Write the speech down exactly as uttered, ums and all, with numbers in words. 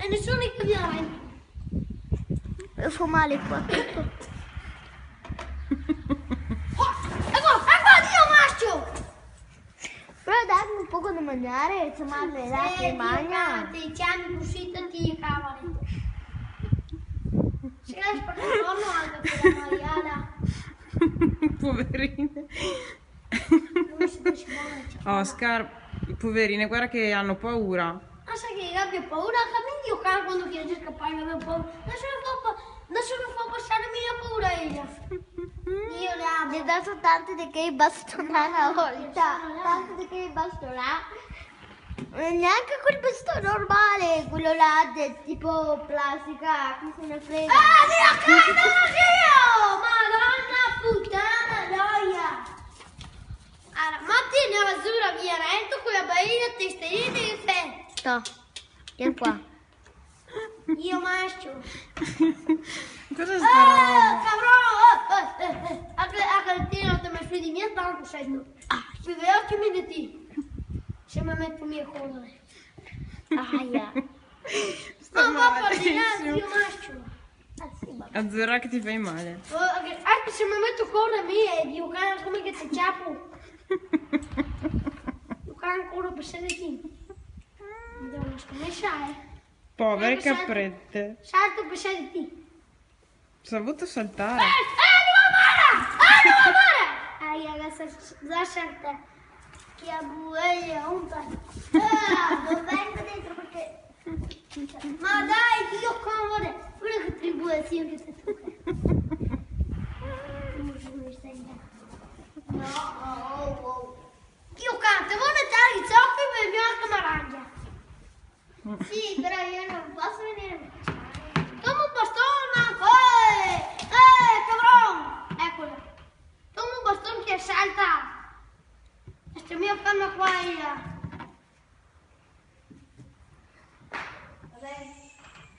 E nesuni che vien avanti. Fa mal qua. Oh, eco, eco, Dio mascio! Però daghe un poco da magnare, se magna, dai, che magna. Te ciami cusì, ti cavali. Se la spara, no, no, anca quela maiala. Poverine. Come se, come se ciama? Oscar, poverine, guarda che hanno paura. Ma sa che gabia paura? Anca mi, Dio, cara, quando che riesce a scappare, gabia paura. Nesuni fa pa-, nesuni fa pasare mia paura a ela. Io le amo. Le go dato tanti de quei bastonà na volta. Tanti de quei bastonà. Eh, neanche quel bastone normale, quello là de, tipo plastica, chi se ne frega. Ah, Dio, cara, Dio! Madonna puttana, gioia! Ara, ma ti ne basura via, rento con la baina, testerina e fe. Sto. Vien qua. Dio mascio. Cosa sta roba? Eh, cabrón! Eh, eh, eh, eh. Anca, anca ti no te me fidi mia tanto, sai, no. Più veloce mi de ti. Se me meto mia a correre. Aia. Sta malissimo. Ma va, Dio mascio. Ah, sì, va. Azzurra che ti fai male. Oh, anca, anca se me meto a correre mia, eh, Dio, cara, come che te ciapo? Dio, cara, ancora per sederti. Madonna, scomesa, eh. Povere caprette. Salto per sederti. Cosa ha avuto saltare? Eh, eh, no, Mara! Eh, no, Mara! Aia, deso, deso salta. Che bueia, un pa-, ah, no vengo dentro perché, ma dai, Dio, come vuole. Guarda che tribolazione che te toca. No, oh, oh. Dio, canta, vuole dare i ciocchi per mia camaraglia. Sì, però io non posso venire. Toma un bastone, manco! Eh! Eh, cabrón! Eccolo. Toma un bastone che salta! Sta mia ferma qua, io.